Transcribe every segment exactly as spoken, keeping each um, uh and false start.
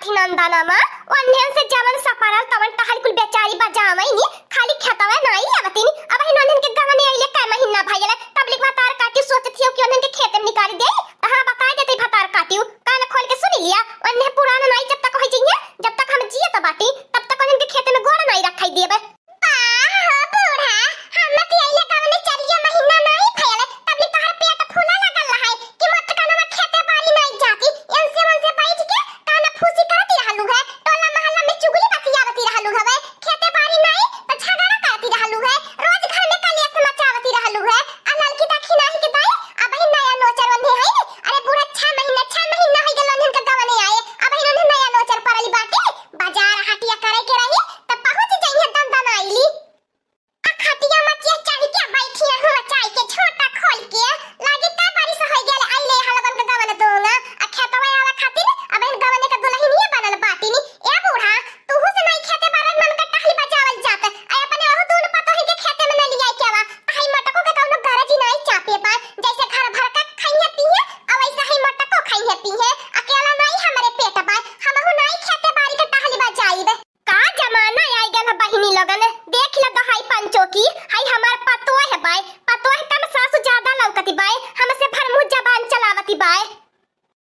नंदनमा, ओन्हन से जवन सपरल तवन टहल कुल बेचारी बजावइनी, खाली खेतवे नाई आवतिनी। अबहिन ओन्हन के गवने अइले कै महीना भइले, तबलिक भतार काटी सोचत हियो कि ओन्हन के खेते में निकाली देई, त हाँ बताइ देतइ भतार काटिउ, कान खोल के सुनि लिया, ओन्हे पुरान नाई जब तक होइ जइहे, जब तक हम जियत बाटी, तब तक ओन्हन के खेते में गोड़ नाई रखाइ देबे। वाह हो बूढ़ा, हम त अइले गवने चरिया महीना नाई भइले, तबले तोहर पेट फूला लगल रहइ कि मोटकनवा खेते बारी नाई जाती, एनसे ओनसे बैठ के काना फूसी करती रहलू है, टोला मोहल्ला में चुगली बतियावती रहलू हवे, खेते बारी नाई त झगड़ा करती रहलू है, रोज घर में कलेश मचावती रहलू है। आ ललकी दखिनाही के दाई, अबहिन नया नोचर ओन्हे हइन। अरे बूढ़ा, छह महीना, छह महीना होइ गइल ओन्हन के गवने आए, अबहिन ओन्हे नया नोचर परल बाटे। बाजार हटिया करे के रही, त पहुँच जइहे दंदनाइली। आ खटिया मचिया चढ़ के बैठी हूँ, चाय के झोंटा खोल के। लागे का बारिश होइ गइल, अइले हलवन के गवन दोंगा। आ खेतवा आवे खातिर, अबहिन गवने के दुलहिनिया बनल बाटिनी। ए बूढ़ा, तुहू से नाई खेते बारे मन के टहली बजावल जात। आ अपने ओहू दून पतोही के खेते में न लियाई के आवा। त हई मटको के कउनो गरज ही नाई चापे बा। जइसे घर भर का खइहे पीहे, आ वइसे हई मटको खइहे पीहे। अकेला नाई हमरे पेट बा। हमहू नाई खेते बारी के टहली बजाइब। का जमाना आइ गइल ह बहिनी लोगन। देखि ल दहाई पंचो की, हई हमार पतोह बाय। पतोह कम सासु ज्यादा लौकती बाय। हमसे भरमुँह जबान चलावती बाय।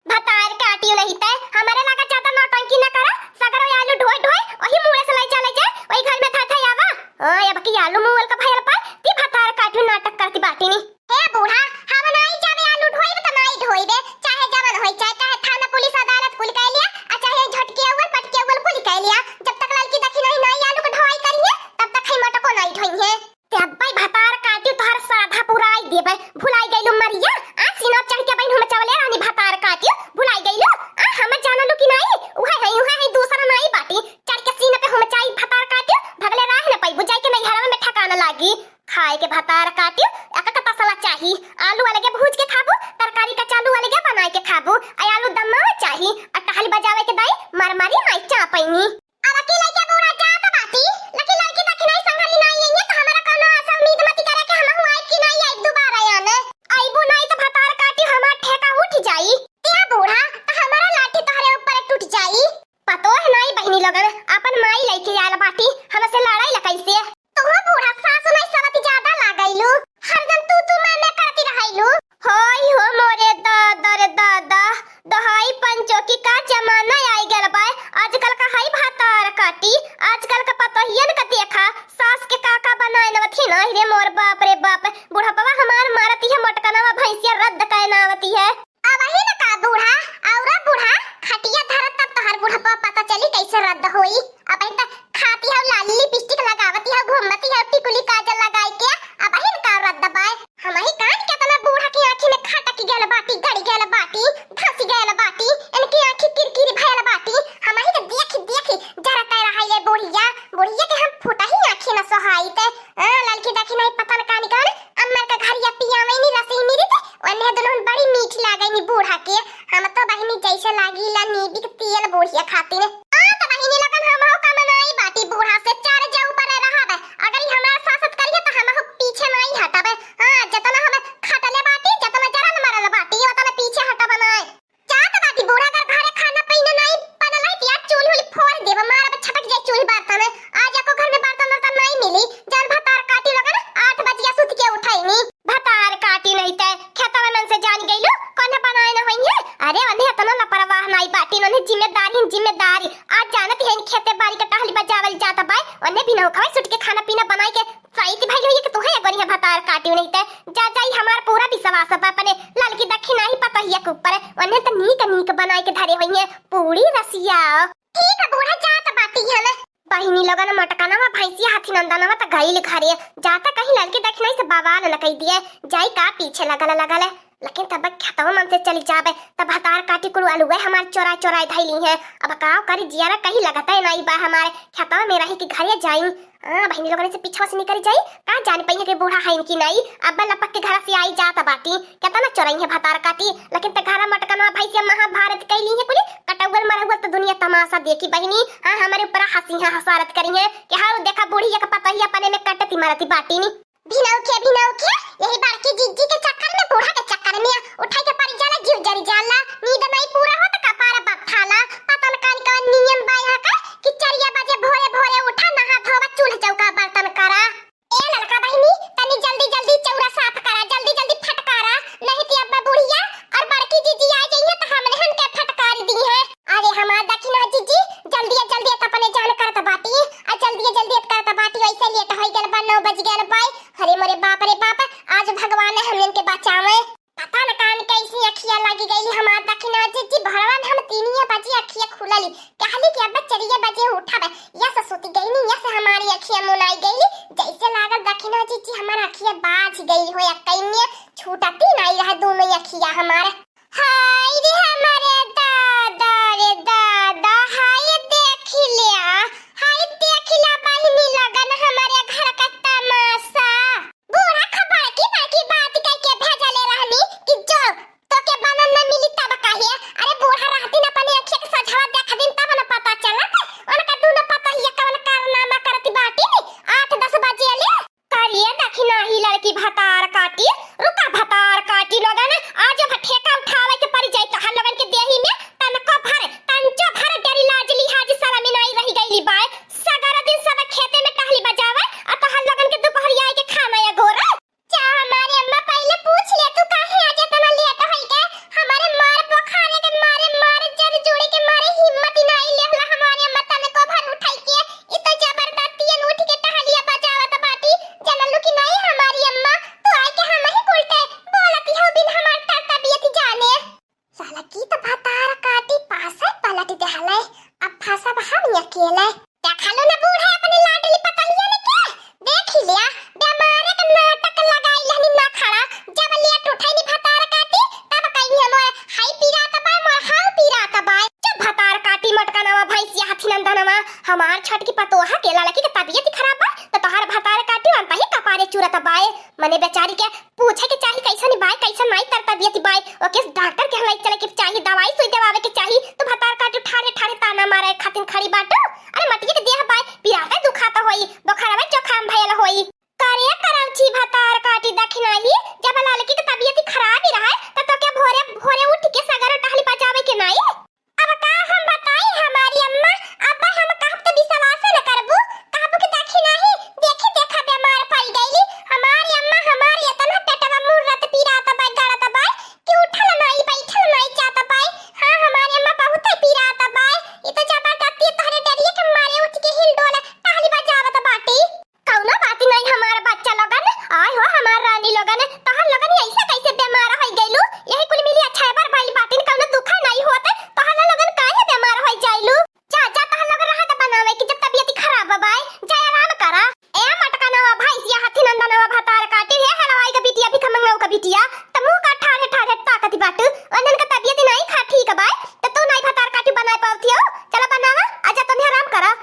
भतार काटियो नहीं तै, हमरे लगा ज्यादा नौटंकी न करा, सगरो आलू ढोय ढोय, वही मुड़े से लइ जा, लइ जा, वही घर में धर धर आवा। ओए, अब की आलू मुअल का भयल पर, ती भतार काटियो नाटक करती बाटिनी। हे बूढ़ा, हम नाई जाबे आलू ढोइब त नाई ढोइबे, चाहे जवन होई, चाहे, चाहे थाना पुलिस अदालत कुल कइ लिया, आ चाहे झटके उवल पटके उवल कुल कइ लिया, जब तक ललकी दखिनाही नाई आलू के ढोवाई करिहे, तब तक हई मटको नाई ढोइहे। ते अब्बे भतार काटियो तोहर साधा पुराई देबे। भुलाई गइलू मरिया? आ सीना चढ़ के बहिन हम चवले रहनी भतार काटियो। भुलाई गइलू? आ हम जानलू कि नाई? उहे हई, उहे हई, दूसरा नाई बाटी। चढ़ के सीना पे हम चाही भतार काटियो। भगले राह न पइबू, जाइके नैहरवा में ठिकाना लागी। खाए के भतार काटियो, एक एक तसला चाही। आलू अलगे भूज के खाबू, तरकारी कचालू अलगे बनाइ के खाबू। आ आलू दम्मा चाही, आ टहल बजावे के दाई, मर मरी नाई चापैनी। अब की लइके बूढ़ा जात बाटी, लेकिन लड़की देखी नहीं संघरी नहीं अइहे, तो हमरा कउनो आशा उम्मीद मत करे कि हमहू आइब कि नहीं आइब दोबारा याने। अइबू नहीं तो भतार काटी हमार ठेका उठ जाई। ए बूढ़ा, तो हमारा लाठी तोहरे ऊपर टूट जाई। पतोह नहीं बहिनी लोगन, अपन माई लइके आयल बाटी, हमसे लड़ाई ला कैसे? तू बूढ़ा सासु नहीं सबती ज्यादा लागैलू, हरदम तू तू मैं मैं करती रहैलू। होई हो मोरे दादा रे दादा, दहाई पंचो की का जमाना आइ गल बाय। आजकल का हई भतार काटी, आजकल का पतोहियन का देखा, सास के का का बनाए नवत ही नहीं रे मोर बाप रे बाप। बुढ़पवा हमार मारती है मोटकनवा भैंसिया रद्द कए नावती है। अबहिन का बूढ़ा, औरा बूढ़ा, खटिया धरत तब तोहर बुढ़पवा पता चली कैसे रद्द होई। अबहिन त खाती हौ लाली लिपस्टिक लगावती हौ, घूमती हौ टिकुली काजल लगाई के, अबहिन का रद्द बाय। हमही कान केतना बूढ़ा के आँखी में खटक गयल बाटी, गड़ गयल बाटी, धंस गयल बाटी, इनकी आँखी किरकिरी भयल बाटी। हमही के देखी देखी जरत रहा ये बुढ़िया, बुढ़िया के हम फुटही आँखी न सोहाई ते। आ, ललकी देखी नहीं पता न का निकाल, अम्मर का घरिया पियावैनी रसई मिरित, ओन्हे दुल्हन बड़ी मीठ लागैनी बूढ़ा के। हम तो बहिनी जैसे लागी ला नीबी के तेल बुढ़िया खातिर। आ, तो बहिनी लगन हमहू का मनाई बाटी बूढ़ा से, चार जाऊ पर रहब। अगर ई हमार सासत करिए तो हमहू पीछे नहीं हटब। हाँ, जतना हम खटले बाटी, जतना जरल मरल बाटी, ओतना पीछे हटब नहीं। जात बाटी बूढ़ा, अगर घरे खाना पीना नहीं बनल है, तो यार चूल्ही उल्ही फोड़ देब, मारब छटक जाए चूल्ही बर्तन। आज एको घर में बर्तन वर्तन नहीं मिली, जौन भतार काटी लोगन आठ बजिया सुत के उठैनी। भतार काटी नहीं ते खेतवा मन से जान गइलू, कौन बनाए न होइए? अरे ओन्हे इतना लापरवाह नहीं बाटी, ओन्हे जिम्मेदारी, जिम्मेदारी। आज जानत है खेते बारी के टहली बजावल जात बाय, ओन्हे बिना खवाए सुट के खाना पीना बनाए के सही की भाई होइए कि तू है बढ़िया भतार काटियो नहीं ते। जा जाई हमार पूरा विश्वास बा अपने ललकी दखिनाही पतोहिया के ऊपर। ओन्हे त नीक नीक बनाई के धरे होइए पूरी रसिया। ठीक है बूढ़ा, जात बाटी हम। बहिनी लोगन मोटकनवा भैंसिया हाथी नंदनवा त गइल घरे। जाता कहीं ललकी दखिनाही से बवाल न कई दिए। जाई का पीछे लगल लगल। लेकिन तब खेतवा मन से चली जाबे, तब भतार काटी कुल अलुए हमार चोराए चोराए धइली हैं। अब का करी, जियारा कहीं लगता है नाई बा हमारे खेतवा में रही कि घरे जाई। हाँ, बहिनी लोगन से पीछवा से निकल जाई, का जान पइहे कि बूढ़ा हइन कि नाई। अब लपक के घर से आई जात बाटी, केतना चोरई है भतार काटी, लेकिन त घरा मटकनवा भैंसिया महाभारत कैली है कुली, कटौगल मरौगल त दुनिया तमाशा देखी बहिनी। हाँ, हमारे ऊपर हंसी है, हसारत करी है कि हाँ, देखा बूढ़ी एक पतोहिया अपने में कटती मरती बाटी नी। भिनौखे, भिनौखे, यही बड़की जिज्जी के चक्कर में, बूढ़ा के चक्कर में उठाई के पड़ी जाला, जीव जरी जाला, नींद नहीं पूरा हो त कपार बथाला, पता न का कवन नियम बा यहाँ का कि चरिया बजे भोरे भोरे उठा, नहा धोवा, चूल्ह चौका बर्तन करा? ए ललका बहिनी, तनी जल्दी जल्दी चौरा साफ करा, जल्दी जल्दी फटकारा, नहीं तो अब बुढ़िया और बड़की जीजी आ जइहे तो हमने हन के फटकार दी है। अरे हमार दखिना जीजी, जल्दी जल्दी एक अपने जान करत बाटी, आ जल्दी जल्दी एक करत बाटी, वैसे लेट हो गल बा, नौ बज गल बा। अरे मोरे बाप रे बाप, आज भगवान हमने के बचावे। पता न कान कैसी अखिया लगी गई हमार दखिना जीजी, भरवन हम तीनिये बजे अखिया खुलली, कहली कि अब चरिये बजे उठब, यस सुति गईनी, यस हमारी अखिया मुनाई गईली, जैसे लागल दखिना जीजी हमार अखिया बाझ गई हो, या कैनिया छूटती नहीं रहा दोनों अखिया हमार। हाय रे हमारे दादा रे दादा, हाय देख लिया, हाय देख लिया बहिनी लगन हमारे घर का तमाशा। बूढ़ा खबर की बड़की बात कह के भेजले रहनी कि जो तोके बनन न मिली तब काहे? अरे बूढ़ा रहती न अपने अखिया के सझवा देख दिन तब न पता चलत। उनका दूनो पता ही कवन कारनामा करती बाटी। आठ दस बजे ले। करिए दखिना ही लड़की भतार काटी, रुका भतार काटी लोगन, आज अब ठेका उठावे के पड़ी जाई तोहर लोगन के देही में। तनको भर, तंचो भर डेरी लाज लिहाज शरम नाई रही गईली बाय। सगरा दिन सब खेते में टहली बजावे, आ तोहर लोगन के दुपहरिया के खाना या गोरा। जा हमारे अम्मा, पहले पूछ ले तू काहे आज इतना लेट होई के? हमारे मार बुखारे के मारे, मार जर जुड़े के मारे हिम्मत ही नाई लेहला हमारे अम्मा तनको भर उठाई के। इ तो जबरदस्तियन उठ के टहलिया बजावत बाटी। जनलू कि नाई हमारी अम्मा, तू आए के हम ही उल्टे बोलती हो बिन हमार तर तबियत जाने। साला की तो भतार काटी पासे पलट देहले, अब फंसब हम अकेले। देखलू ना बूढ़ा अपने लाडली पतलिया ने के? देख ही लिया, बेमारे के नाटक लगाई लहनी ना खड़ा। जब लेट उठैनी भतार काटी, तब कही हम हाई पीरा तबाय, मोर हाउ पीरा तबाय। जब भतार काटी मटकनवा भैंसिया हथी नंदनवा, हमार छटकी पतोहा के लड़की के तबियत खराब बा, त तोहार भतार काटी अंतही कपारे चूरत बाय। मने बेचारी के पूछे के चाही, कैसन बाय, कैसन नाई तर तबियत बाय, ओके डॉक्टर के लई चले के चाही, दवाई सुई देवावे के चाही। तू भतार काटी ठाढ़े ठाढ़े ताना मारे खातिन खड़ी बाटू। अरे मटिया के देह बाय, पिराते दुखात होई, बोखारवे जोखाम भयल होई। करे करौची भतार काटी दखिनाही, जब ललकी के तबियत खराब ही रहे, त तोके भोरे भोरे उठ के सगरो टहली बजावे के नाई? अब का हम बताई हमारी अम्मा, अब हम कहब त विश्वासे न करबू, कहबू कि देखी नाही, देखी देखा बेमार पड़ गईली हमारी अम्मा, हमारी इतना पेटवा मुर्रत पीरात बा, गड़त बा, कि उठल नाही, बैठल नाही जात बा। हाँ, हमारी अम्मा बहुत पीरात बा, ई तो जबरदस्ती तोहरे डरिए के मारे उठ के हिल डोल टहली बजावत बाटी। कौनो बात नहीं हमार बच्चा लोगन, आय हो हमार रानी लोगन, तोहर लोगन ऐसे कैसे बेमार होई गइलू? यही कुल मिली अच्छा बार भइल बाटिन, कौनो दुख नहीं होत, तोहर लोगन काहे बेमार होई जाइलू? जा, जा, तोहर लोगन रहा त बनावे कि जब तबियत खराब बाय, जा आराम करा। ए मटकनवा भैंसिया हथी नंदनवा भतार काटी रे हलवाई के बिटिया भिखमंगऊ के बिटिया, त मुंह का ठाढ़े ठाढ़े ताकत बाटू, ओनन के तबियत नहीं खा ठीक बाय, त तू नहीं भतार काटी बनाए पावती हो, चला बनावा, आ जा तुम आराम करा।